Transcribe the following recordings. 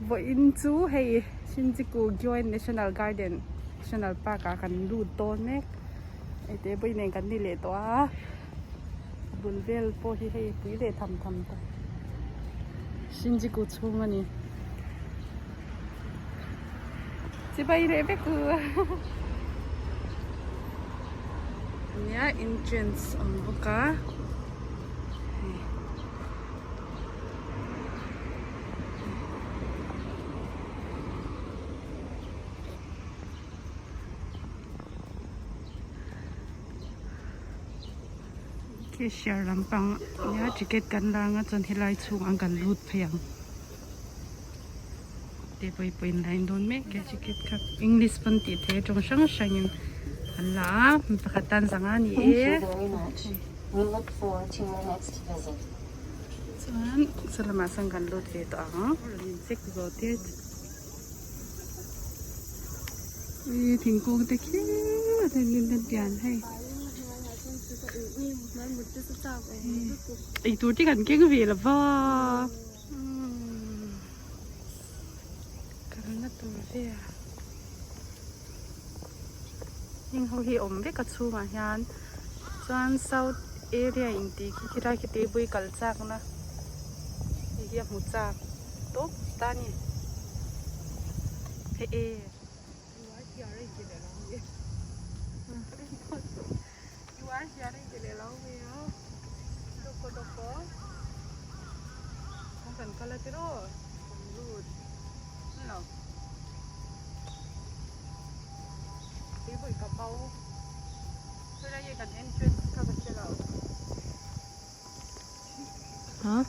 Vawiin chu hei Shinjuku Gyoen National Garden National Park ah kan lut dawn mek. Hei te vawi nen kan ni leh tawh a, a bul vel pawh hi hei pui leh tham tham tawh. Shinjuku chhung a ni. Chibai leh vek u. Nia entrance awm bawk a. Cashier lampang nia ticket kan la anga chuan helai chhungah kan lut phei ang te pawh pawhin line dawn mek e ticket kha english pawn tih theih a tawng hrang hrangin an la a mi pakhat tan zanga a ni e. Chuan saw lamah sawn kan lut ve tawh ang rawn in check zawh tir ih thingkung te khi a then in a pian hei eitur te kan keng ve lova kalna tur vel heng ho hi awm vek a chhungah hian chuan south area intih khi khilai khi tebui kal chak na hei hi a hmu chak tawp ta a ni hei e Hah?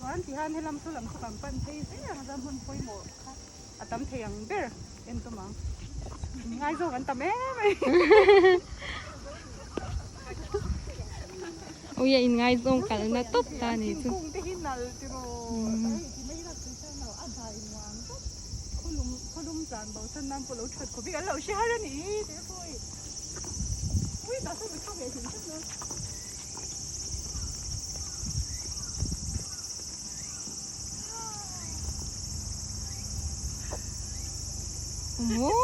Chuan tihian helam saw lam saw kan pan phei zel ang chuan hmun pawimawh kha a tam thei ang ber en tum ang ngaizawng an tam em mai. Awia in ngaizawng kalna tawp ta a ni chu. Thingkung te hi nal tiraw hei ti mai ila tui chuan lo a dai muang tawp khawlum khawlum zan bo chuan nan pawh lo that khawp hi kan lo hre har a ni tih pawh i ui tah sawn mi tha ve hrim hrim a. Maw?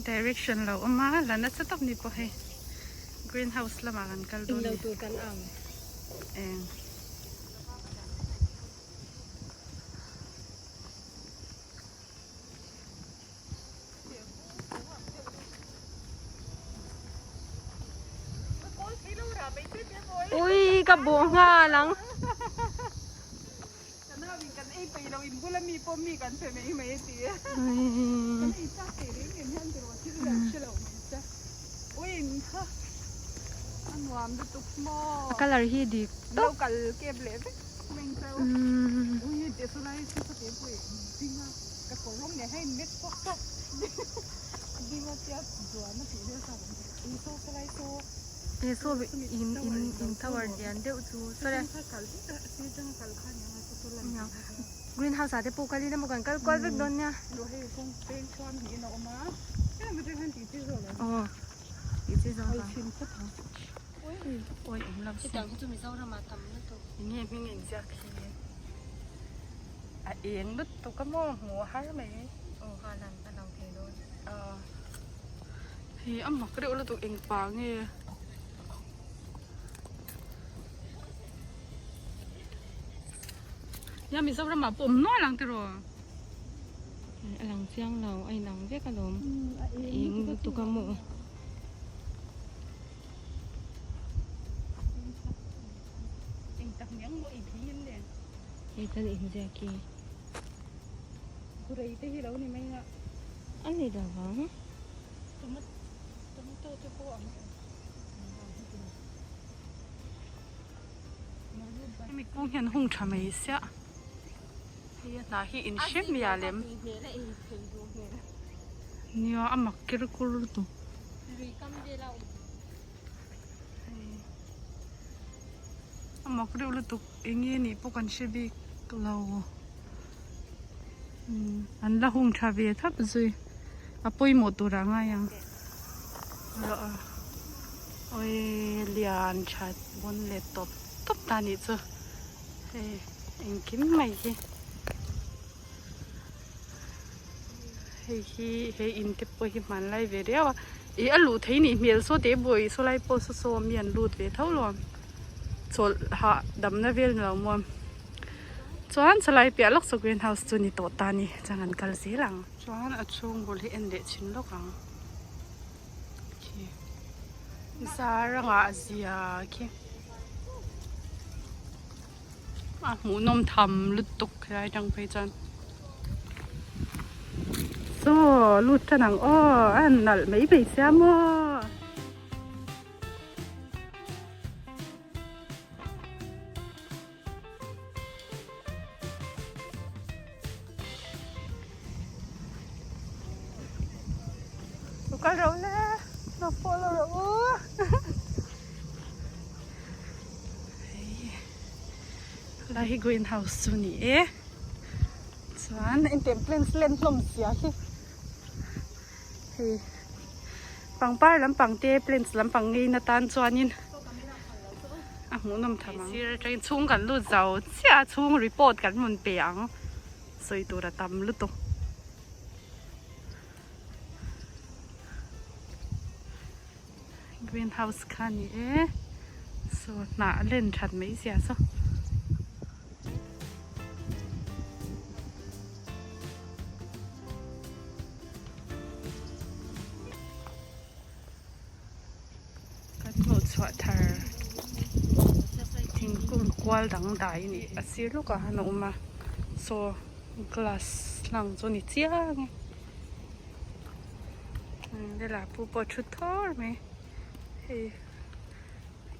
Direction lo awm a la nasa tak ni pawh hei greenhouse lamah kan kal dawn a ni. Inlo tur kan ang. Eng. Ui ka bawh nghal ang. A colour hi dik tawp. He saw in in in tower lian deuh chu saw green house ah te pawh kal in emaw kan kal kual vek dawn nia aw tih chi zawk ang enge hming inziak hi a eng lutuk a maw hmuh a har mai aw kha lan a lang thei dawn aw hei a mak reuh lutuk eng pa nge. Nia Mizoram ah pawh awm nual ang tiraw? A lang chiang lo a inang vek alawm a eng lutuk a maw. Eng tak niang maw ei thei em le? Hei tan inziak hi. Kurei te hi lo ni mai a. A ni lo vang. Tomato te pawh ang. Hemi kung hian hung tha mai sia hei a hnah hi in hre mial em nia a mak ker kur lutuk a mak reuh lutuk eng nge nih pawh kan hre bik lo an la hung tha ve thap zui a pawimawh tur ah ngai ang awii lian tha bawn leh tawp tawp ta nih chu hei engkim mai hi hei hi he in te pawh hi hmanlai ve riau a ih a luh theih nih hmel saw teh buai saw lai pawh saw saw mi an lut ve tho lo chawlh hah damna vel ni lo maw chuan chulai piah lawk chu green house chu ni tawh ta a ni chuan an kal zel ang chuan a chhung bul hi en leh chhin lawk ang khi zarangah zia khi a hmuhnawm tham lutuk helai atang phei chuan saw lut tan ang aw a nalh mai mai sia maw. Lo kal rawh le, lo follow rawh u. Hei lai hi green house chu ni e. Chuan engtiang plants len hlawm zia hi. Hei pangpar lampang te plants lampang ngei na tan chuanin a hmuhnawm tham ang. Sir atangin chhung kan lut zo chiah a chhung report kan rawn pe ang sawi tur a tam lutuk. Green house kha a ni e saw hnah len that mai zia saw. Kan hmuh chhuah thar thingkung kual dangdai a ni a sir lawkah han a awm a saw glass hlang chu a ni chiang e lela pu pawh a thu thawr mai hei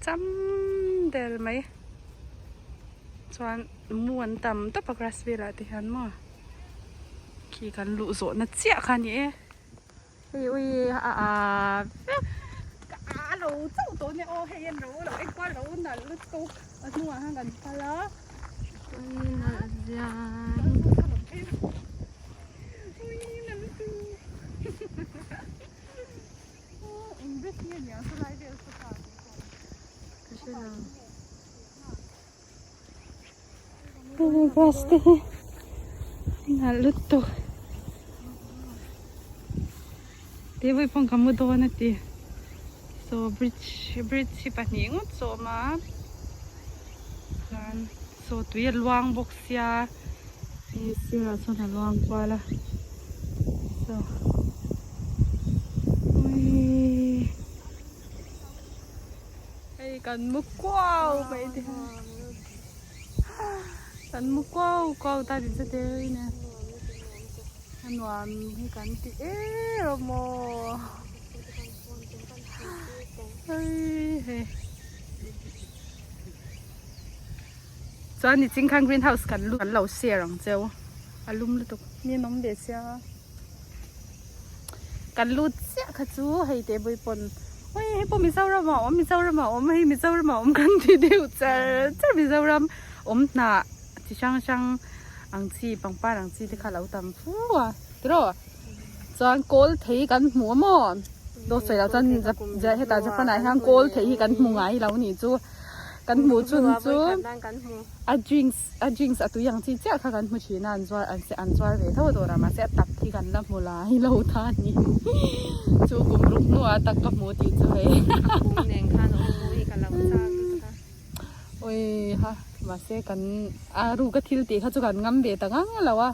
cham der mai chuan mu an tam tawp a grass velah te hian maw khi kan luh zawh na chiah kha a ni e. Hei ui a a vek ka a lo chauh tawh nia aw hei an ro lo enkual lo nalh lutuk a hnungah khan kan kal a ui nalh zia ui nalh lutuk eng vek nge niang chulai vel chu kha ka hre lo. Hei grass te hi nalh lutuk tih vawi pawh ka mu dawn a ti saw bridge bridge hi pahnih ngawt saw a awm a chuan saw tui a luang bawk sia hei sirah sawn a luang kual a saw awii. Hei kan mu kuau mai te kan mu kuau kuau ta ti che te rin e a nuam hi kan ti em a maw hei hei chuan nichin khan green house kan lut kan lo share ang cheu a lum lutuk ni an awm ve sia. Kan lut chiah kha chu hei te bawih pawn ui hei pawh Mizoram ah awm Mizoram ah awm hei Mizoram ah awm kan ti deuh char char Mizoram awm hnah chi hrang hrang ang chi pangpar ang chi te kha a lo tam fu a tiraw chuan kawl thei kan hmu a maw dawt sawi loh chuan hetah Japan ah hian kawl thei hi kan hmu ngai lo nih chu kan hmuh chhun chu a drinks a drinks a tui ang chi chiah kha kan hmu thin a an zuar an se an zuar ve tho a dawrah mahse a tak hi kan la hmu la hi lo ta a ni chu kum ruk hnuah a tak ka hmu tih chu hei a kung nen khan a awm hi ka lo chak lutuk a ui ha mahse kan a ruka thil tih kha chu kan ngam ve ta ngang lo a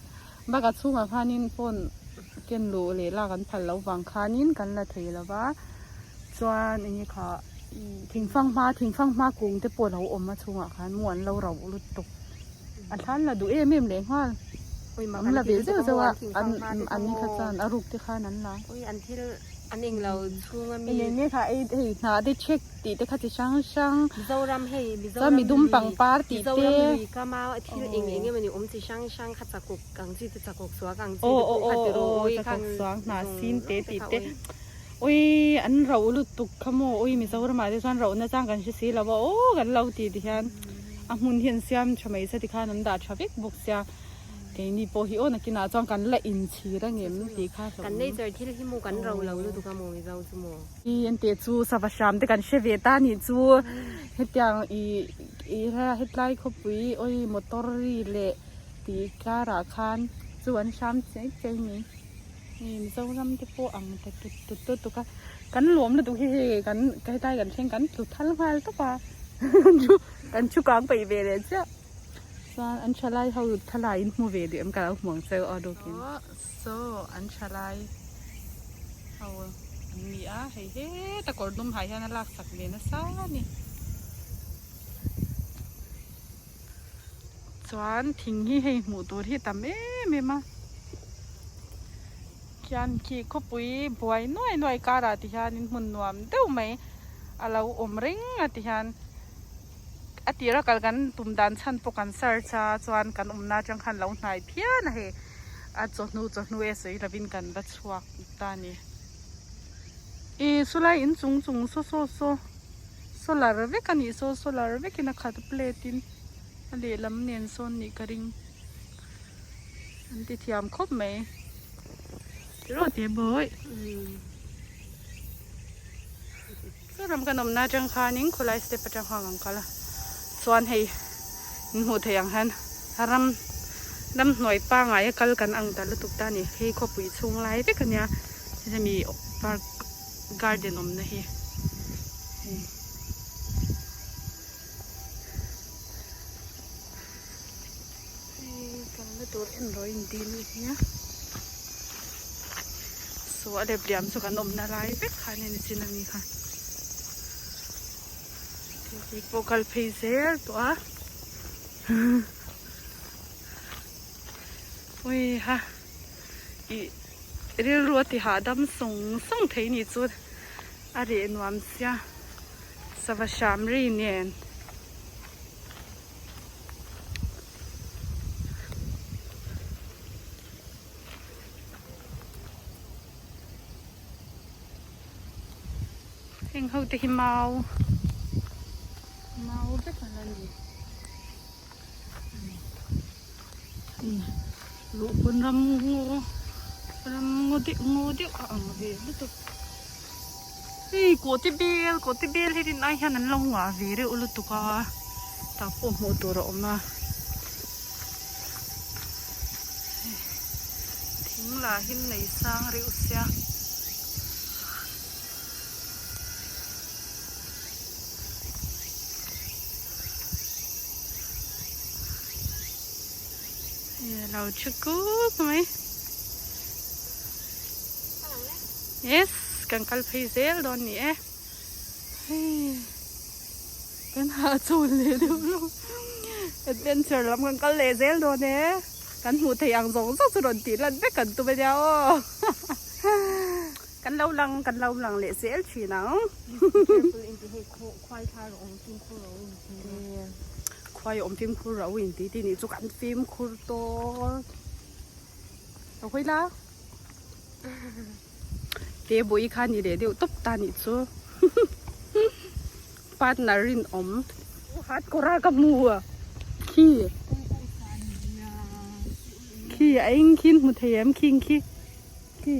bakah chhungah khanin phone ken luh leh lak an phal loh vang khanin kan la thei lo va chuan eng nge kha Thingfang hma thingfang hma kung te pawh a lo awm a chhungah khan mu an lo rauh lutuk a thlan la duh em em leh nghal an la ve zeuh zeuh a an an ni kha chuan a ruk te khan an la. Ui an thil. An englo chhung a mi. Eng eng nge kha ei hei hna te check tih te kha chi hrang hrang. Mizoram hei Mizoram Chuan midum pangpar tih te. Mizoram lui kama thil eng eng emawni awm chi hrang hrang kha chakawk ang chi te chakawk suak ang chi te pawh kha ti rawh ui chakawk suak hnah sin te tih te. Ui an rauh lutuk kha maw ui Mizoram ah te chuan rauh na chang kan hre si lo a aw kan lo ti ti hian a hmun hi an siam tha mai se tikhan an dah tha vek bawk sia. Keini pawh hi aw nakinah chuan kan la inchhir a ngem tih kha hlauh. Kan nature thil hi maw kan ro lo lutuk a maw Mizo chu maw. I enteh chu sava hram te kan hre ve ta nih chu hetiang i i hetlai khawpui awi motor ri leh tih karah khan chu an hram chiai chiai mai. Hei Mizoram te pawh ang ta tut tut lutuk a kan lawm lutuk hi hei kan hetlai kan thleng kan tlu thal nghal tawp a kan thu kang peih ve leh chiah. Chuan an thalai ho thlalai in hmu ve duh em ka lo hmu ang che aw dukin. Saw an thalai ho an ni a hei heta kawr dum hai hian a lak sak ve nasa a ni. Chuan thing hi hei hmuh tur hi tam em em a. Khian khi khawpui buai nuai nuai karah ti hianin hmun nuam deuh mai a lo awm reng a ti hian. A tira kal kan tum dan chhan pawh kan search a chuan kan awmna atang khan lo hnai phian a hei a chawhnu chawhnu e sawi lovin kan va chhuak ta a ni. Ih sawlai in chung chung saw saw saw solar vek a nih saw solar vekin a khat plate in a lehlam nen sawn nih ka ring an ti thiam khawp mai tiraw teh bawih. Ram kan awmna atang khanin khawlai step atang khan kan kal a chuan hei in hmuh theih ang hian ram ramhnuai pangngai a kal kan ang ta lutuk ta a ni hei khawpui chhung lai vek a nia hemi park garden awmna hi hei. Hei kalna tur en rawh in dil a nia saw a lep liam chu kan awmna lai vek khan a ni chin a ni kha thingpui pawh kal phei zel tawh a ui ha ih rilru a ti hahdam sawng sawng thei ni chu a reh nuam sia sava hram ri nen. Heng ho te hi mau mau vek a la ni luh pawn ram ngaw ram ngaw deuh ngaw deuh a ang ve lutuk. Hei kawhte bel kawhte bel hi rin ai hian an lo ngah ve reuh lutuk a tah pawh hmuh tur a awm a thing lah hi nei sang reuh sia. Hei a lo thu kuk mai. Yes, kan kal phei zel dawn ni e. Hei, kan hah chhun leh deuh lo. Adventure lam kan kal leh zel dawn e. Kan hmuh theih ang zawng zawng chu rawn tih lan vek kan tum ania aw. Kan lo lang, kan lo lang leh zel thin ang. Khuai awm fimkhur ro inti tih nih chu kan fimkhur tawh. Lo hawi la. Te bawih kha ni leh deuh tawp ta nih chu. Partner rinawm. Hat kawr a ka hmu a. Khi. Khi a eng khi hmu thei em khing khi. Khi.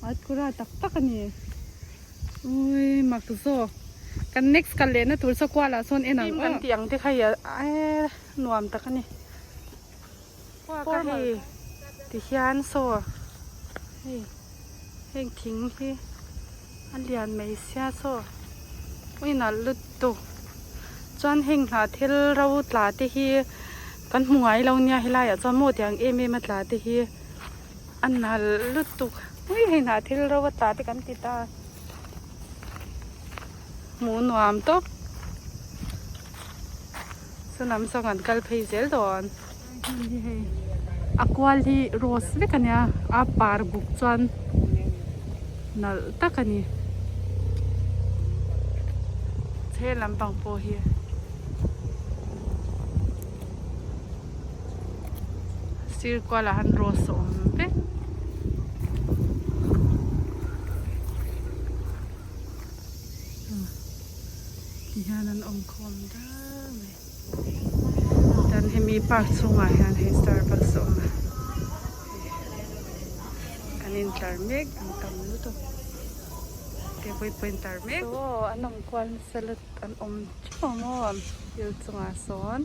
Hat kawr a tak tak a ni. Ui mak zawk. Kan next kal lehna tur saw kual ah sawn en ang aw. Kan tih ang te kha hi a nuam tak a ni. Ka hei ti hian saw hei heng thing hi a lian mai sia saw ui nalh lutuk chuan heng hnah thil ro tla te hi kan hmu ngai lo nia helai ah chuan maw tiang em em a tla te hi a nalh lutuk ui hei hnah thil ro a tla te kan ti ta hmuh nuam tawp. Saw lam saw kan kal phei zel dawn. Hmun hi hei a kual hi rose vek a nia a par buk chuan. Nalh tak a ni. Chhe lampang pawh hi sir kualah han rose a awm vek. Ti hian an awm khawm dar mai. Chuan hemi park chhungah hian hei Starbucks a awm a. Kan intlar mek an tam lutuk te pawh pawh intlar mek. Aw an awm kual nasa lut an awm teuh ang aw thil chungah sawn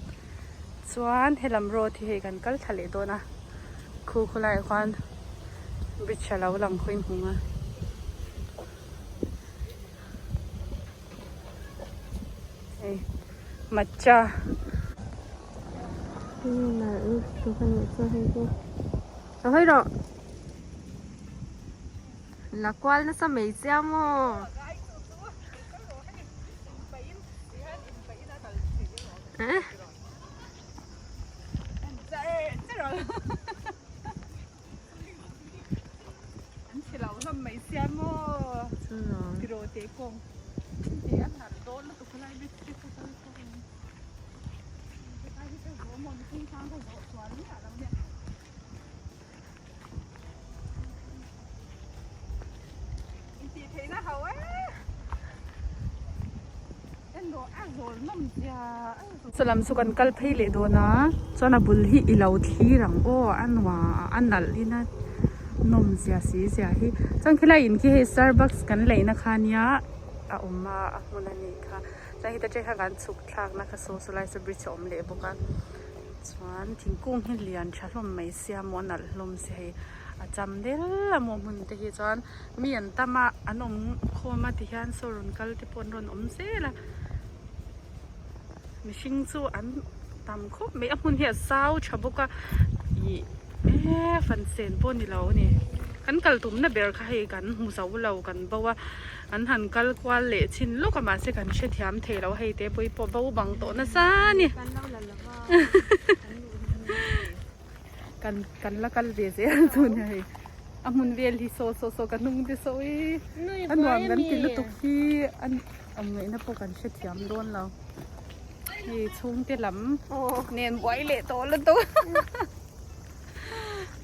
chuan helam road hi hei kan kal thla leh dawn a khu khawlaiah khuan bridge a lo lang khaw in hmu a. Hei matcha. Ka hawi rawh. La kual nasa mai chiah maw? Saw lam chu kan kal phei leh dawn a chuan a bul hi i lo thlir ang aw a nuam a nalh in a nawm zia si zia hi chuan khilai in khi hei starbucks kan leihna kha nia a awm a a hmun a nih kha chuan heta tang khan kan chhuk thlakna kha saw saw lai saw bridge a awm leh bawk a. Chuan thingkung hi lian tha hlawm mai sia maw a nalh hlawm si hei a cham del a maw hmun te hi chuan mi an tam a an awm khawm a ti hian saw rawn kal te pawh an rawn awm zel a mihring chu an tam khawp mai a hmun hi a zau tha bawk a ih eee fan sen pawh a ni lo a ni kan kal tumna ber kha hei kan hmu zo lo kan bo a an han kal kual leh chin lawk a mahse kan hrethiam thei lo hei te pawh hi pawh bo bang tawh nasa a ni. Kan kan la kal ve zel chu nia hei a hmun vel hi saw saw saw ka hnung te saw i a nuam kan ti lutuk hi a awm ngaihna pawh kan hrethiam dawn lo hei chhungte lam nen buai leh tawh lutuk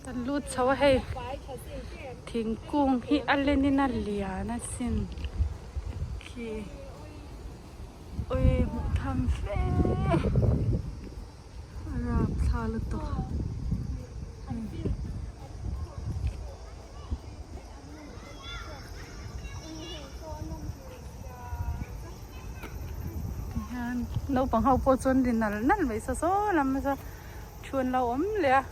kan lut chho a hei thingkung hi a len in a lian asin khi. Ui hmuh tham fe a rap thla lutuk tihian naupang ho pawh chuan ri nal nal mai saw saw lam a saw thu an lo awm leh a.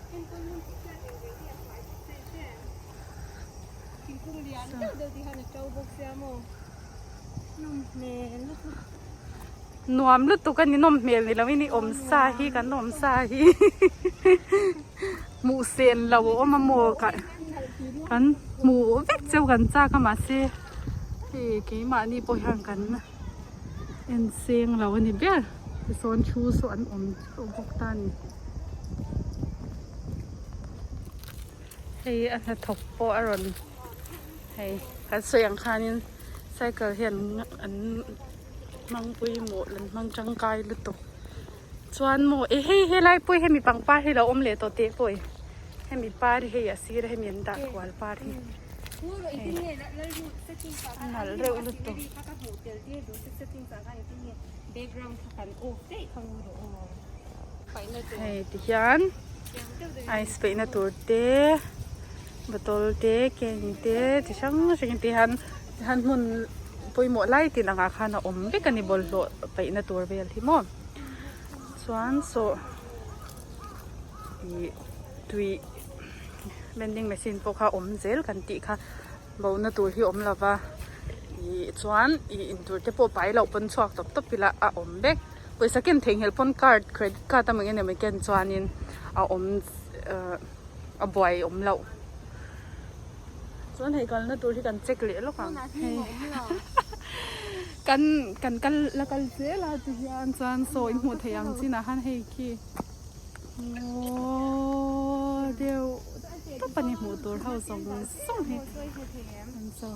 Nuam lutuk a ni nawm hmel ni loin i awm sa hi kan awm sa hi hmuh sen lo a awm a maw ka kan hmuh vek cheu kan chak a mahse hei keimahni pawh hian kan en seng lo a ni ber tisawn thu saw an awm teuh bawk ta a ni. Hei a hnathawk pawh a rawn hei kan sawi ang khanin cycle hian an hmang pawimawh an hmang tangkai lutuk chuan maw eh hei helai pawh hi hemi pangpar hi lo awm leh tawh teh pawh e hemi par hi hei a sir a hemi an dah kual par hi hei a nalh reuh lutuk. Hei tihian ice peihna tur te bottle te can te chi hrang hrang te hian tihian hmun pawimawh lai tin angah khan a awm vek a ni bawlhhlawh peihna tur vel hi maw chuan saw ih tui vending machine pawh kha awm zel kan tih kha. Bohna tur hi awm lova ih chuan ih intur te pawh pai loh pawn chhuak tawp tawp ila a awm vek pawisa ken theihnghilh pawn card credit card a mah eng emaw ken chuanin a awm ahh a buai awm loh chuan hei kalna tur hi kan check leh lawk ang hei kan kan kal la kal zel a ti hian chuan saw in hmuh theih ang chinah khan hei khi. Aw deuh tawp a ni hmuh tur ho zawng zawng hi an chaw.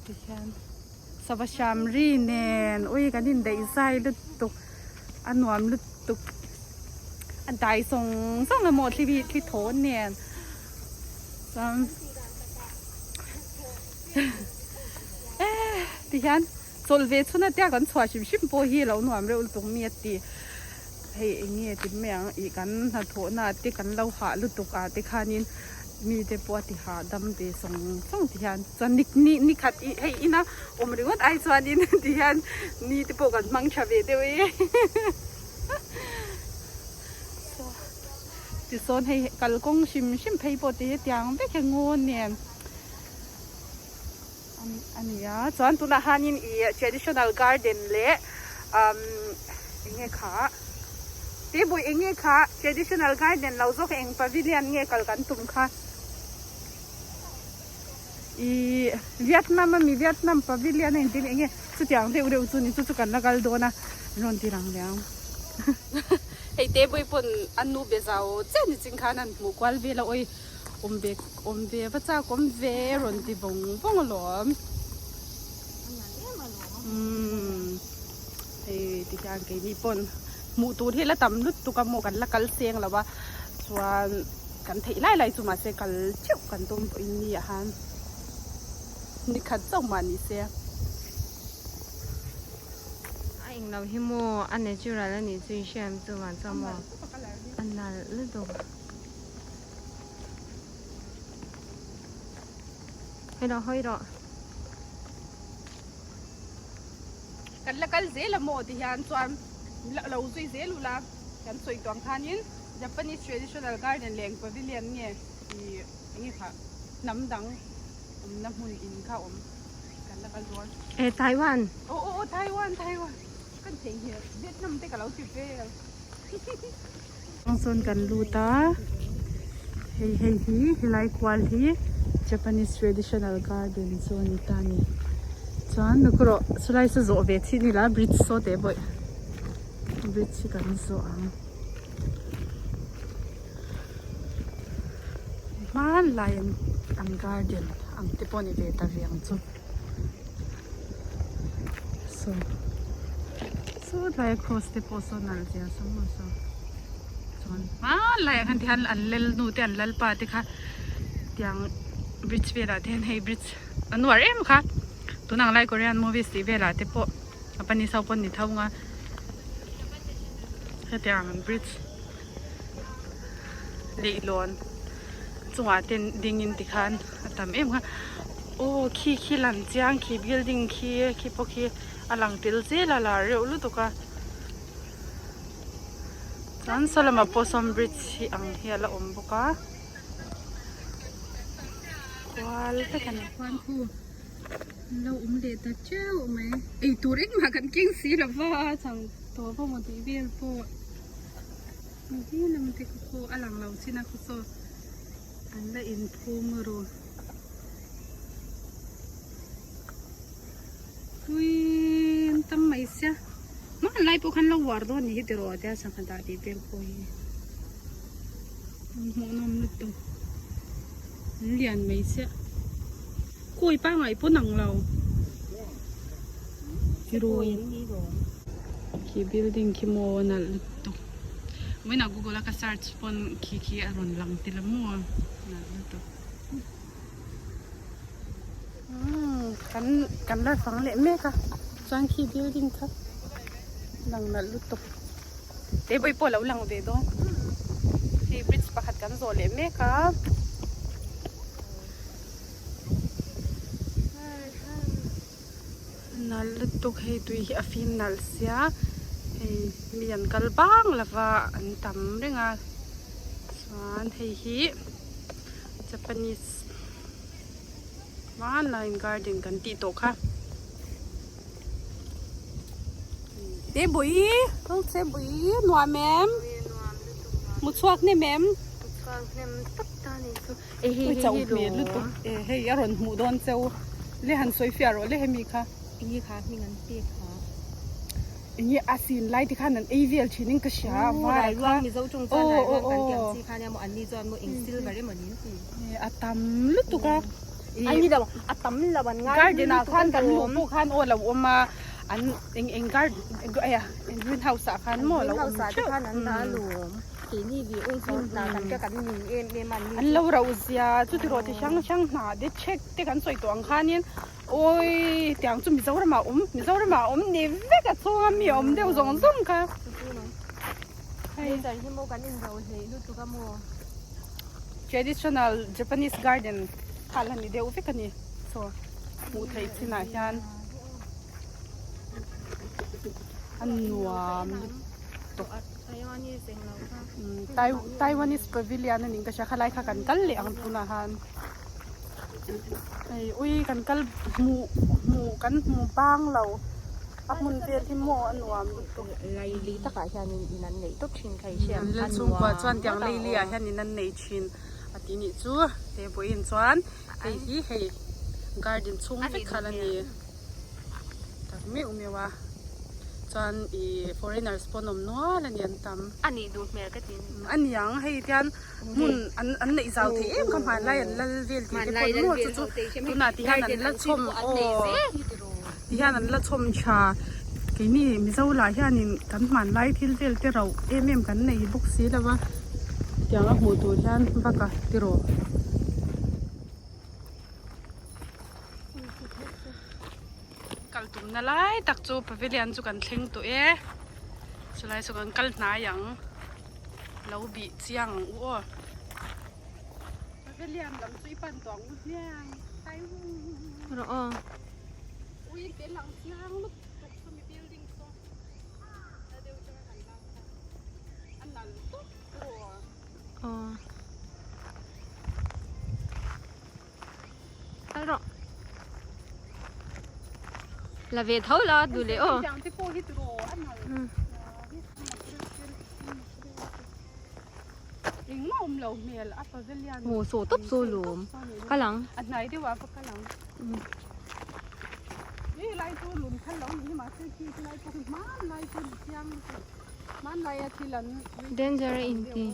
Tihian sava hram ri nen ui kan indaih zai lutuk a nuam lutuk a dai sawng sawng emaw thli hi thli thaw nen chuan tihian chawlh ve chhun atia kan chhuah hrim hrim pawh hi a lo nuam reuh lutuk mi a ti hei eng nge ti mai ang ih kan hnathawhna te kan lo hah lutuk ah te khanin mite pawh a ti hahdam ve sawng sawng ti hian chuan ni ni ni khat ih hei ina awm ringawt ai chuanin ti hian ni te pawh kan hmang tha ve deuh e tisawn hei kalkawng hrim hrim phei pawh ti hetiang vek hi ngaw nen a ni a chuan tunah hianin ih traditional garden leh umm eng nge kha tebawih eng nge kha traditional garden lo zawk eng pavilion nge kal kan tum kha ih Vietnam ami Vietnam pavilion a intin eng nge chutiang deuh deuh chu ni chu chu kan la kal dawn a an rawn ti rang leh ang hei tebawih pawn a nu be zau chiah ni ching khan an hmuh kual vel a awi. Awm ve awm ve va chak awm ve rawn ti vawng vawng alawm. Umm hei ti hian keini pawn hmuh tur hi la tam lutuk a maw kan la kal seng lo a chuan kan theih lai lai chu mahse kal theuh kan tum pawhin ni ah han ni khat chauh mah ni se. A englo hi maw a natural a nih chu i hriat chu vang chuan maw a nalh lutuk. Hei rawh hawi rawh. Kan la kal zel a maw ti hian chuan lo zui zel ula kan sawi tuang khanin Japanese traditional garden leh eng pavilion nge ih eng nge kha hnam dang awmna hmun in kha awm kan la kal dawn. Eh Taiwan. Aw aw aw Taiwan Taiwan kan theihnghilh Vietnam te ka lo ti vel. Chuan kan lut a hei hei hi helai kual hi Japanese traditional garden chu a ni ta a ni chuan erawh chulai chu zawh ve chhin ila bridge saw teh bawih bridge hi kan zawh ang hmanlai an garden ang te pawh a ni ve ta ve ang chu. Saw saw tlai a cross te pawh saw nalh zia saw maw saw chuan hmanlaiah khan tihian an lel nu te an lalpa te kha tiang bridge velah te hian hei bridge an uar em kha tunang lai korean movies tih velah te pawh a panis ho pawn ni tho ang a hetiang bridge leihlawn chungah te dingin tikhan a tam em kha aw khi khi lang chiang khi building khi khi pawh khi a lang tel zel a lar reuh lutuk a chuan saw lamah pawh sawn bridge hi ang hi a la awm bawk a kual vek a ni. Khuan khu an lo awm leh ta teuh mai eitur engmah kan keng si lova chang tawh vawng aw tih vel pawh. Lam te khu a lang lo chin a khu saw an la inphum ru tui an tam mai sia hmanlai pawh khan lo uar dawn ni hi tiraw tia sangha dah tih vel pawh hi hmuh nawm lutuk an lian mai sia kawi pangai pawn ang lo tiraw. Khi building khi maw nalh lutuk vawiinah google a ka search pawn khi khi a rawn lang tel a maw nalh lutuk umm kan kan la fang leh mek a chuan khi building kha lang nalh lutuk te vawi pawh a lo lang ve dawn hei bridge pakhat kan zawh leh mek a. Nalh lutuk hei tui hi a fim nalh sia hei mi an kal bang lova an tam reng a chuan hei hi Japanese hmanlaiin garden kan tih tawh kha. Te bui che bui nuam em mu chhuak hnem em mu chhuak hnem tak ta ni chu. Ui chauh hmel lutuk e hei a rawn hmuh dawn cheu le han sawi fiah rawh le hemi kha. Enge kha hming an pek kha. Enge a sin lai te khan an ei vel thin in ka hria a var a kha. Mizo tawng chuan rairuang kan tih ang chi kha nia maw an ni chuan maw eng silver emaw ni an ti. A tam lutuk a. An ni lo a tam lo an ngai Garden ah khan kan luh pawh khan aw lo awm a an eng eng garden eng eng green house ah khan maw lo awm theuh khan an dah alawm keini vi ung chu hna kan te kan ning em em a an lo rauh zia chuti rawh ti hrang hrang hna te check te kan sawi tawh ang khanin awii tiang chu Mizoram ah awm Mizoram ah awm ni vek a chhunga mi awm deuh zawng zawng kha hei hi maw kan inro hleih lutuk a maw. Traditional Japanese garden kha la ni deuh vek a ni chaw hmuh theih chinah hian a nuam lutuk Taiwanese pavilion a nih ka hria khalai kha kan kal leh ang tunah khan hei ui kan kal hmuh hmuh kan hmu bang lo a hmun vel hi maw a nuam lutuk. Laili takah hianin in an neih tawp thin kha i hria An lal chhungkua chuan tiang leili ah hian in an nei thin a tih nih chu he vawiin chuan hei hi hei garden chhung vek kha la ni tak meuh meuh a chuan ih foreigners pawh an awm nual a ni an tam a nih duh hmel ka ti a niang hei tian hmun an an neih zau thei em kha hmanlai an lal vel tih te pawh maw chu chu tunah ti hian an la chhawm aw ti hian an la chhawm tha keini mizo lah hianin kan hmanlai thil vel te rauh em em kan nei bawk si lo va tiang a hmuh tur hian vak a tiraw. Kal tumna lai tak chu pavilion chu kan thleng tawh e chulai chu kan kal hnai ang. Lo bih chiang ang u aw. Pavilion lam chu i pan tawh ang u hmiang. Tai hu. Rawh aw. Ui te lang chiang lutuk chu mi building chu. A deuh chang a kan lak kha. A nal tawp rawh. Aw. Kal rawh. La ve tho la duh leh aw. Tiang te pawh hi tiraw a nal. Engmah awm lo hmel a pavilion. Maw saw tawp saw lawm. Kal ang. A hnai deuh ah va kal ang. Hei lai chu lun phal lo ni hi mahse khi lai pawh hi hmanlai chu ni chiang lutuk. Hmanlai a thil an Danger a inti.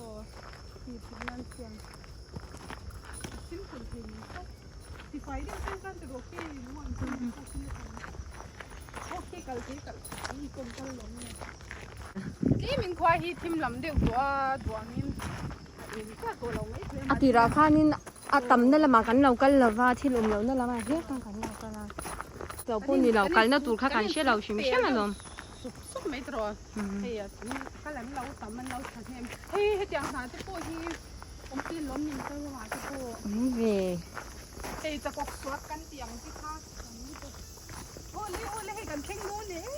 A tirah khanin a tamna lamah kan lo kal lova thil awm lohna lamah hian kan lo kal a lo pawh ni lo kalna tur kha kan hre lo hrim hrim alawm. Sup sup mai tiraw hei a kal an lo tam an lo thahnem hei hetiang hna te pawh hi awm tir lawm ni mizo lamah te pawh awm ve hei chakawk suak kan tih ang te kha kan ni tawh awle awle hei kan thleng dawn e hei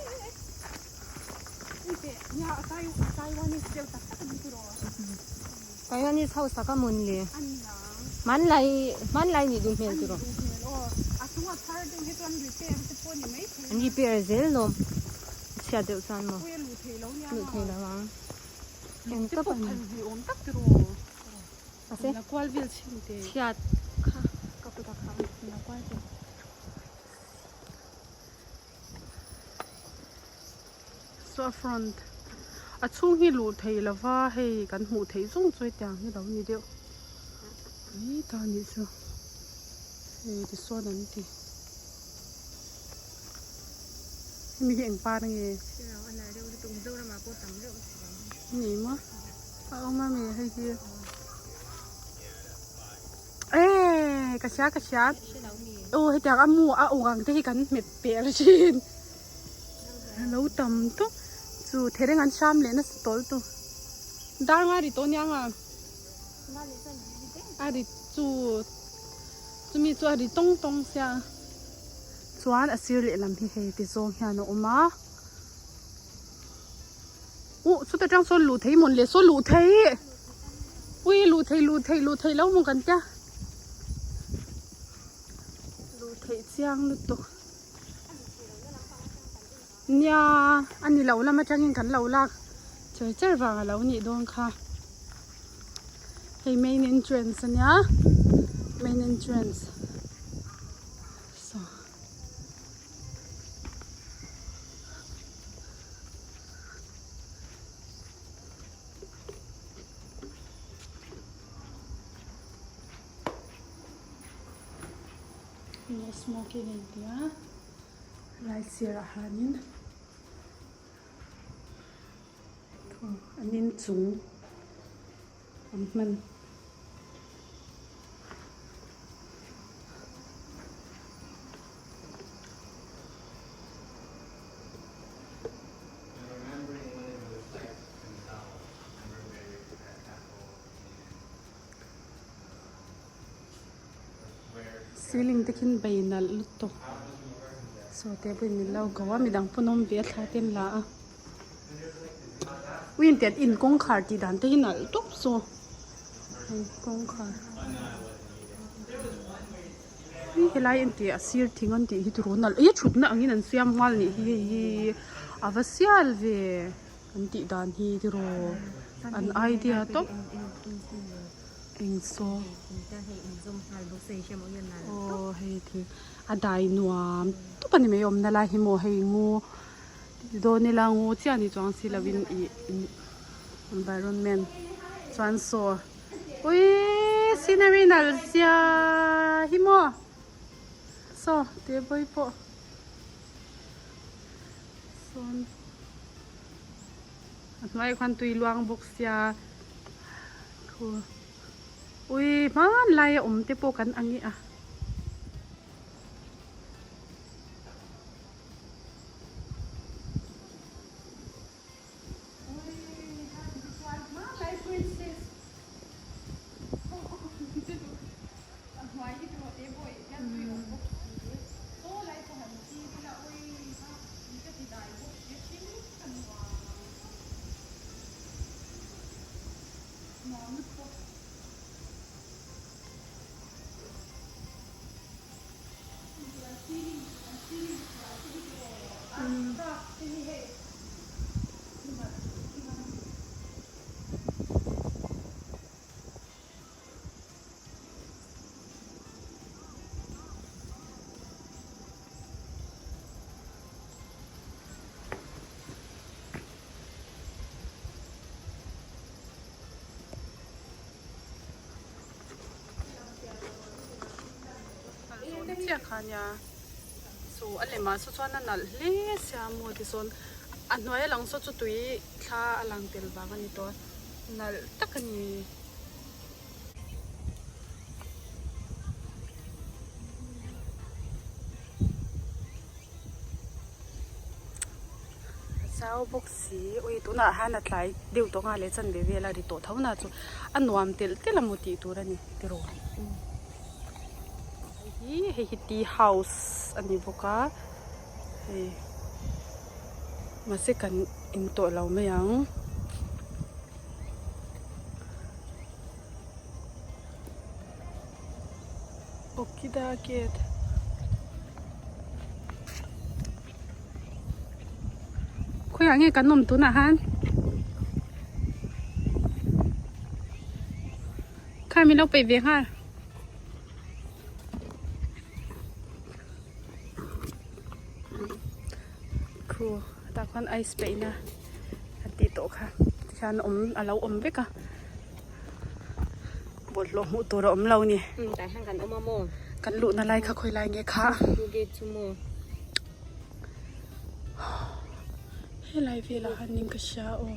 nia a tai Taiwanese deuh tak tak a ni tiraw Taiwanese ho sak a mawn le a niang hmanlai hmanlai nih duh hmel tiraw a nih duh hmel aw a chunga thar deuh hi chuan repair te pawh ni mai thei an repair zel lawm chhiat deuh chuan maw Puia luh theih lo nia luh theih lo ang eng tawp a ni ve awm tak tiraw ase la kual vel chhin te chhiat kha ka kut a kham la kual vel Saw a front a chhung hi luh theih lova hei kan hmuh theih zawng chu hetiang hi lo ni deuh mai ta a nih chu hei tisawn an ti. Hemi hi eng par nge? Ni maw? A awm a mi hei hi. Eee ka hria ka hria. Aw hetiang a mu a uk ang te hi kan hmet per thin. A lo tam tawp. Chu thereng an hram leh nasa tawl tu. Dar nga ri tawh aniang a. A ri chu chumi chu a ri tawng tawng sia. Chuan a sir lehlam hi hei ti zawng hian a awm a uh chuta tang sawn luh thei mawn le saw luh thei ui luh thei luh thei luh thei lo maw kan tia luh theih chiang lutuk nia a ni lo lam atangin kan lo lak cher cher vang a lo nih dawn kha hei main entrance ania main entrance. Saw. No smoking a inti a lai sirah hianin an inchung an hman. Ceiling te khin bei nalh lutuk saw te pawhin min lo ko a midang pawn awm ve a thla te an la a ui in in kawngkhar tih dan te hi nalh tawp saw hei kawngkhar ui helai en tih a sir thing an tih hi tiraw nalh ih thutna angin an siam nghal nih hi hei hi a va sial ve an tih dan hi tiraw an idea tawp. Eng saw aw hei thil a dai nuam tawp a ni mai awmna lai hi maw hei ngaw ti dawn ila ngaw chiah ni chuang si lovin ih environment chuan saw uiii scenery nalh zia hi maw saw teh vawi pawh sawn a hnuaiah khuan tui luang bawk sia. Thu ui hmanlai a awm te pawh kan ang i a. Chiah kha nia saw a lemah saw chuan a nalh hle sia maw tisawn a hnuai a lang saw chu tui thla a lang tel vang a ni tawh a nalh tak a ni. A zau bawk si ui tunah hian a tlai deuh tawh nghal leh chanve vel a ri tawh tho na chu a nuam telh telh a maw tih tur a ni tiraw hei hi hei hi tea house a ni bawk a hei mahse kan in tawh lo mai ang. Okida gate khawiah nge kan awm tunah han kha min lo peih ve nghal. Khu tah khuan ice peihna an tih tawh kha tikhian awm a lo awm vek a bawlhhlawh hmuh tur a awm lo ni tah hian kan awm a maw kan luhna lai kha khawi lai nge kha gate chu maw helai velah hianin ka hria aw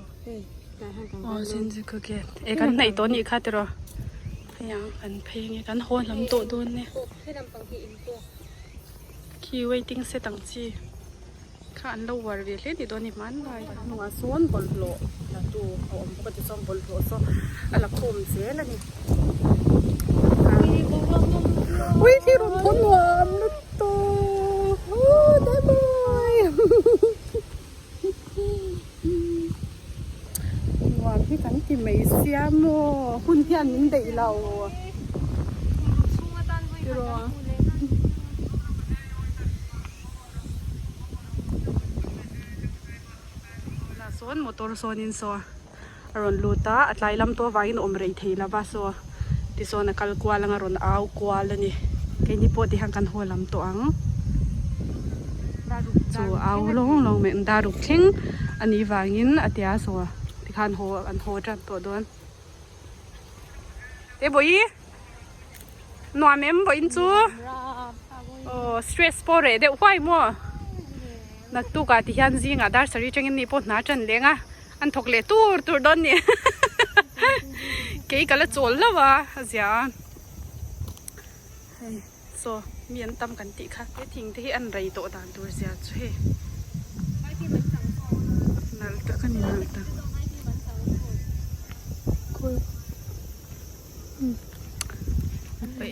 tah hian kan aw Shinjuku gate e kan hnaih tawh anih kha tiraw hei ang kan phei ange kan haw lam tawh dawn e khi waiting set ang chi. Kha an lo uar ve hle tih dawn a ni hmanlai. A hnungah sawn bawlhhlawh la tu a awm bawk a tichuan bawlhhlawh saw a la khawm zel a ni. Ui khi rawn thaw nuam lutuk aww bye bye nuam hi kan ti mai sia maw hun hian min daih lo. Tunah sawn motor sawnin saw a rawn lut a a tlai lam tawh avangin a awm rei thei lova saw tisawn a kal kual anga rawn au kual a ni keini pawh ti hian kan haw lam tawh ang chu au lawng lawng mai an daruk thleng a nih vangin a tia saw tikhan haw an haw tan tawh dawn e bawihi nuam em vawiin chu. Aw stress pawh reh deuh huai maw? Naktukah ti hian zingah dar sarih atangin ni pawh hna tan leng a, an thawk leh tur tur dawn ni. Kei ka la chawl hlauh a, a zia a. Hei saw mi an tam kan tih kha. He thing te hi an rei tawh dan tur zia chu hei. Nalh tak a ni nalh tak.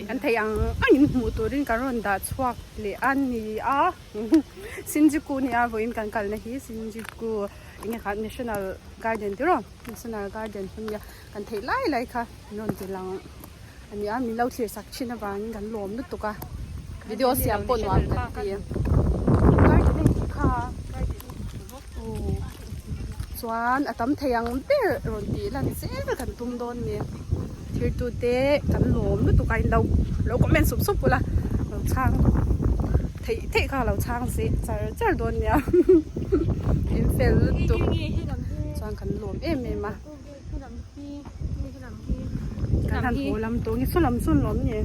Kan thei ang angin hmuh turin kan rawn dah chhuak leh a ni a Shinjuku nia vawiin kan kalna hi Shinjuku enge kha National Garden tiraw National Garden hi nia kan theih lai lai kha an rawn ti lang a ni a min lo thlir sak thin avangin kan lawm lutuk a video siam pawh nuam kan ti garden a ni kha aw chuan a tam thei ang ber rawn tih lan zel kan tum dawn ni thirtu te kan lawm lutuk a in lo lo comment sup sup ula lo chhang theih theih kha lo chhang se char char dawn nia in fel lutuk chuan kan lawm em em a kan han haw lam tawh nge saw lam sawn lawm nge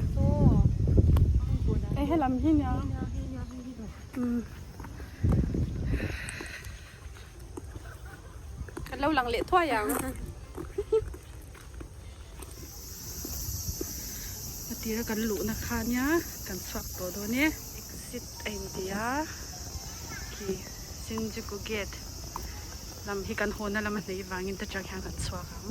hei helam hi nia. Kan lo lang leh thuai ang. A tira kan luhna kha nia kan chhuak tawh dawn e. Exit a inti a khi Shinjuku gate lam hi kan hawna lam a hnaih vangin ta chang hian kan chhuak ang.